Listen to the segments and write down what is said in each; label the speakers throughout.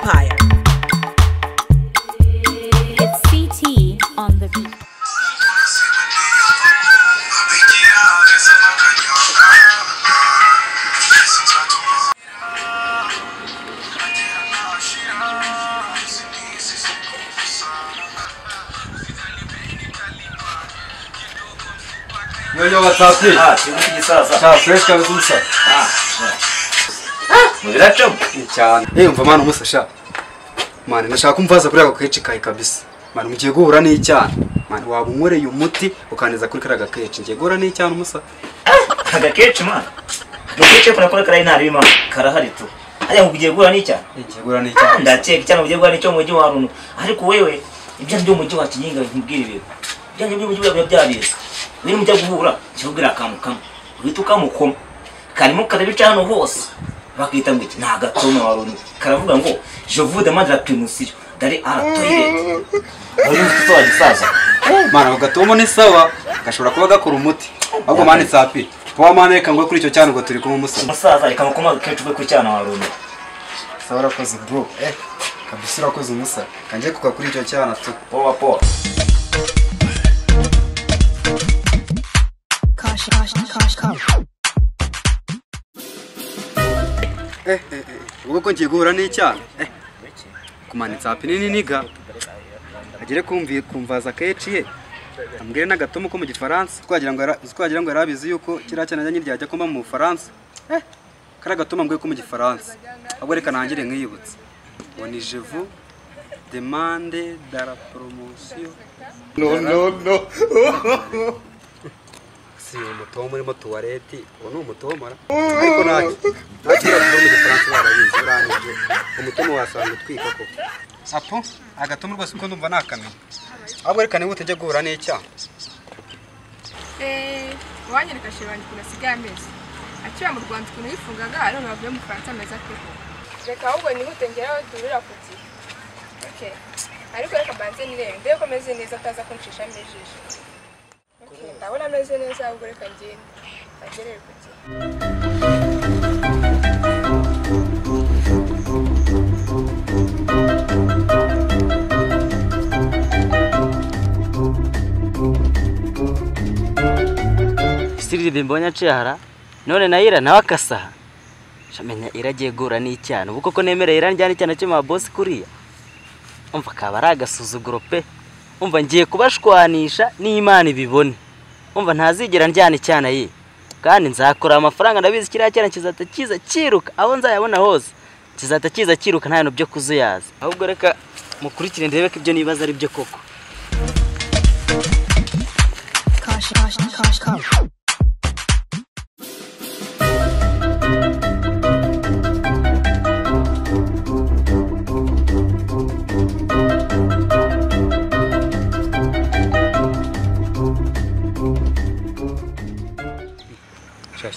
Speaker 1: Empire.
Speaker 2: It's CT on the beat.
Speaker 3: Yo yo, what's up?
Speaker 4: Ah, gisaza.
Speaker 3: Sha fresh kabisa umusa.
Speaker 4: Ah. Mubiracamo
Speaker 3: cyane. Eh, umva mwana umusa sha. Mwana ndashaka kumvaza kuri ako keci kai kabisa. Mwana mugiye guhura n'icyana. Mwana waba unkoreye umuti ukaneza kuri karaga keci. Ngiye guhura n'icyana umusa.
Speaker 4: Agakeci mwana. Agakeci ko nakora karayi ntari mwana. Karahari tu. Haya ugiye guhura n'icyana?
Speaker 3: Ngiye guhura n'icyana.
Speaker 4: Ndakeka cyane ugiye guhura n'icyo mujyi wa Runo. Ariko wewe ibyo byo mujyi wa Kinyinga nkubwira ibintu. Ibyo byo mujyi wa byabiza. Wewe mujya guhura kikubwira akantu kamwe. Uhita ukamukoma. Karimo karabica hano hose. Bakita ngo iki nta gatoma wa Runo. Karavuga ngo je vous demande la permission d'aller à la toilette. Uri mfite wa gisaza.
Speaker 3: Mana gatoma ni sawa gashobora kuba gakora umuti. Ahubwo mane sapi. Powa mane reka ngo kuri icyo cyane ngo turi kumwe umusa.
Speaker 4: Umusaza reka mukoma kenshi uve ku cyana wa Runo.
Speaker 3: Sawa urakoze bro. Eh kabisa urakoze umusa. Kanje kuka kuri icyo cyana tu.
Speaker 4: Powa powa.
Speaker 3: Eh eh ubwo ko ngiye guhura n'icyana. Eh kumanitsa api nini niga. Agere kumviye kumvaza kenshi ye. Ambwire n'agatomo ko mu Gifaransa. Twagira ngo yarabizi yuko kiriya cyana njye ryajya komba mu Bufaransa. Eh kara gatoma mbwiye ko mu Gifaransa. Ahubwo reka nangire nkiyibutse. Ngo ni je vous demande de la promotion.
Speaker 5: No no no.
Speaker 3: Si umutomo urimo tuwareti, uwo ni umutomora. Ariko ntacyo. Ntacyo mu Gifaransa barabizi uranije. Umutomo wasanga utwika koko. Apo agatomo rwose uko ndumva nakamenya. Ahubwo reka niba utajya guhura n'icyaha.
Speaker 6: Eh, wanyereka sheri wanjye ukuntu asigaye ameze. Akiba mu Rwanda ukuntu yifungaga none bavuye mu Faransa ameze ate? Reka ahubwo nihute ngere aho duhurira ku gihe. Okay. Ariko reka mbanze nirebe ndebe ko ameze neza ataza kunshishamo ijisho. Okay, ndabona ameze neza ahubwo reka ngende. Agerere ku gihe.
Speaker 7: Siriri mbonye cihara none nayira nawe akasaha shamenya iragiye gura n'icyana ubu koko nemera iranjyana icyana cyo ma boss kuriya umva kaba ari agasuzuguro pe umva ngiye kubashwanisha n'Imana ibibone umva ntazigera njyana icyana ye kandi nzakora amafaranga ndabizi kiriya cyana kizata kiza kiruka aho nzayabona hose kizata kiza kiruka nta bintu byo kuzuyaza ahubwo reka mukurikire ndebe ko ibyo nibaza ari byo koko.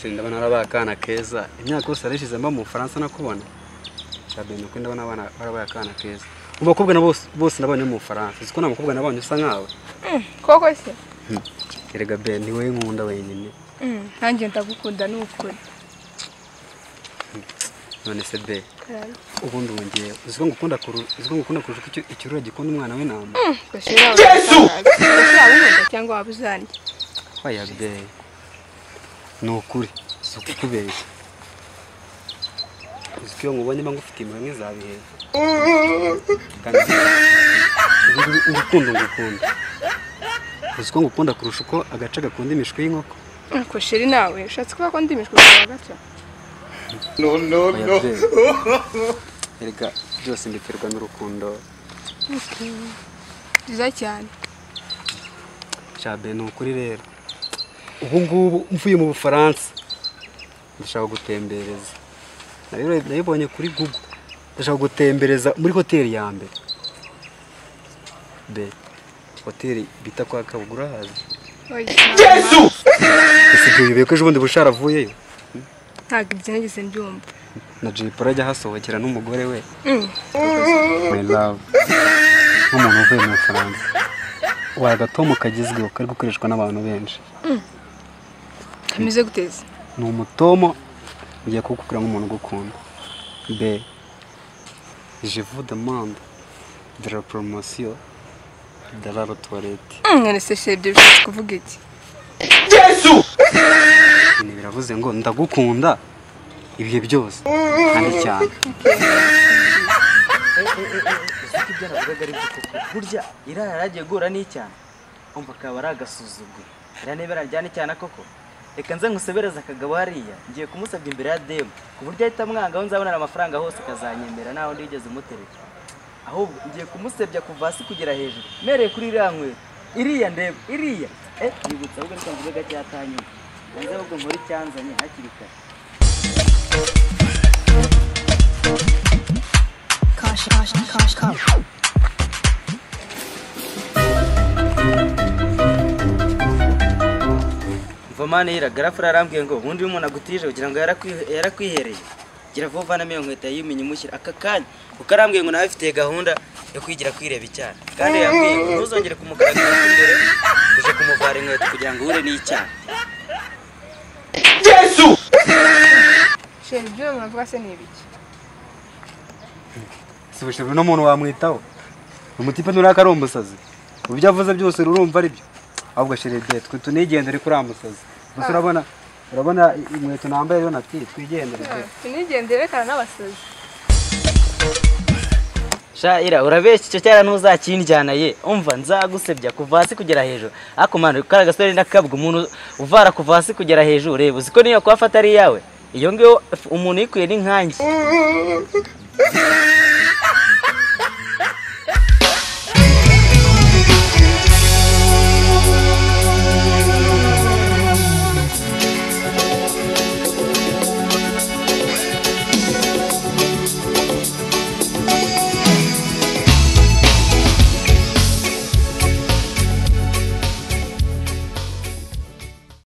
Speaker 3: Ndabona arabaye akana keza imyaka yose arishize mba mu Bufaransa nakubona shabe nuko ndabona abana barabaye akana keza mu bakobwa na bose nabonye mu Bufaransa siko nta mukobwa nabonye usa nkawe
Speaker 6: koko se
Speaker 3: erega be ni wowe nkunda wenyine
Speaker 6: nanjye ndagukunda n'ukuri
Speaker 3: none se be ubundi wongeye uziko ngukunda kurusha ikirura gikunda umwana we nama
Speaker 6: Yesu cyangwa wabuzanjye
Speaker 3: oya be ni ukuri si ukukubeshya uzi ko iyo nkubonye mba ngufite impuhwe nk'izabihera kandi urukundo ngukunda uzi ko ngukunda kurusha uko agace gakunda imishwi y'inkoko
Speaker 6: ariko sheri nawe ushatse kuvuga ko ndi imishwi yawe gato
Speaker 5: No no no.
Speaker 3: Erega byose mbiterwa n'urukundo.
Speaker 6: Byiza cyane
Speaker 3: shabe ni ukuri rero ubu ngubu mvuye mu Bufaransa ndashaka gutembereza nabibonye kuri Google ndashaka gutembereza muri hoteli ya mbere be hoteli bita kwa Kabugura hazi
Speaker 5: Yesu
Speaker 3: ese ko ejo bundi bushara avuyeyo
Speaker 6: ntabwo ibyo nigeze mbyumva
Speaker 3: na Jay Polly ajya ahasohokera n'umugore we my love nk'umuntu uvuye mu Bufaransa wagatomo kagezweho kari gukoreshwa n'abantu benshi
Speaker 6: kameze guteza
Speaker 3: ni umutomo ugiye kukukura nk'umuntu ugukunda be Je vous demande de la promotion de la toilette.
Speaker 6: None se chéri, ibyo bishatse kuvuga iki?
Speaker 3: Nyine biravuze ngo ndagukunda ibihe byose kandi cyane.
Speaker 7: Uzi ko ibyo navugaga ari byo koko. Burya Ira yaragiye guhura n'icyana, umva akaba ari agasuzuguro. Ira niba arajyana icyana koko, reka nze nkusebereze akagabo hariya, ngiye kumusabya imbere ya demu ku buryo ahita amwanga, aho nzabonera amafaranga hose akazanyemera naho ndigeze umutereka. Ahubwo ngiye kumusebya kuva hasi kugera hejuru, mereye kuri iriya nkweto, iriya ndeba, iriya nibutse ahubwo reka mvuge gake atanyuma, nze ahubwo nkore icyanzanye hakiri kare.
Speaker 2: Caution, caution, caution, caution.
Speaker 7: Mvamane ira garafura arambwiye ngo ubundi iyo umuntu agutije kugira ngo yarakwihereye, gira vuba uvanamo iyo nkweto yimenye umushyira aka kanya, kuko arambwiye ngo nawe afite gahunda yo kwigira kwireba icyana, kandi yambwiye ngo ntuzongere kumugaragara imbere uje kumuvara inkweto kugira ngo uhure n'icyana.
Speaker 6: Chéri, ibyo umuntu avuga se ni ibiki?
Speaker 3: Si ubushobozi n'umuntu wamwitaho. Umutipe nturaka ari umusazi. Ibyo avuze byose urumva ari byo. Ahubwo chéri de twe tunigendere kuri amusazi. Gusa urabona inkweto nambaye yo nati twigendere de.
Speaker 6: Tunigendere rekana n'abasazi.
Speaker 7: Sha Ira urabeshya, icyo cyara ntuzakinjyana ye, umva nzagusebya kuva hasi kugera hejuru. Ariko mwana kari agasore n'akabwa, umuntu uvara kuva hasi kugera hejuru, reba uzi ko niyo kwafata ari iyawe, iyo ngiyo umuntu uyikuye ni nkanjye.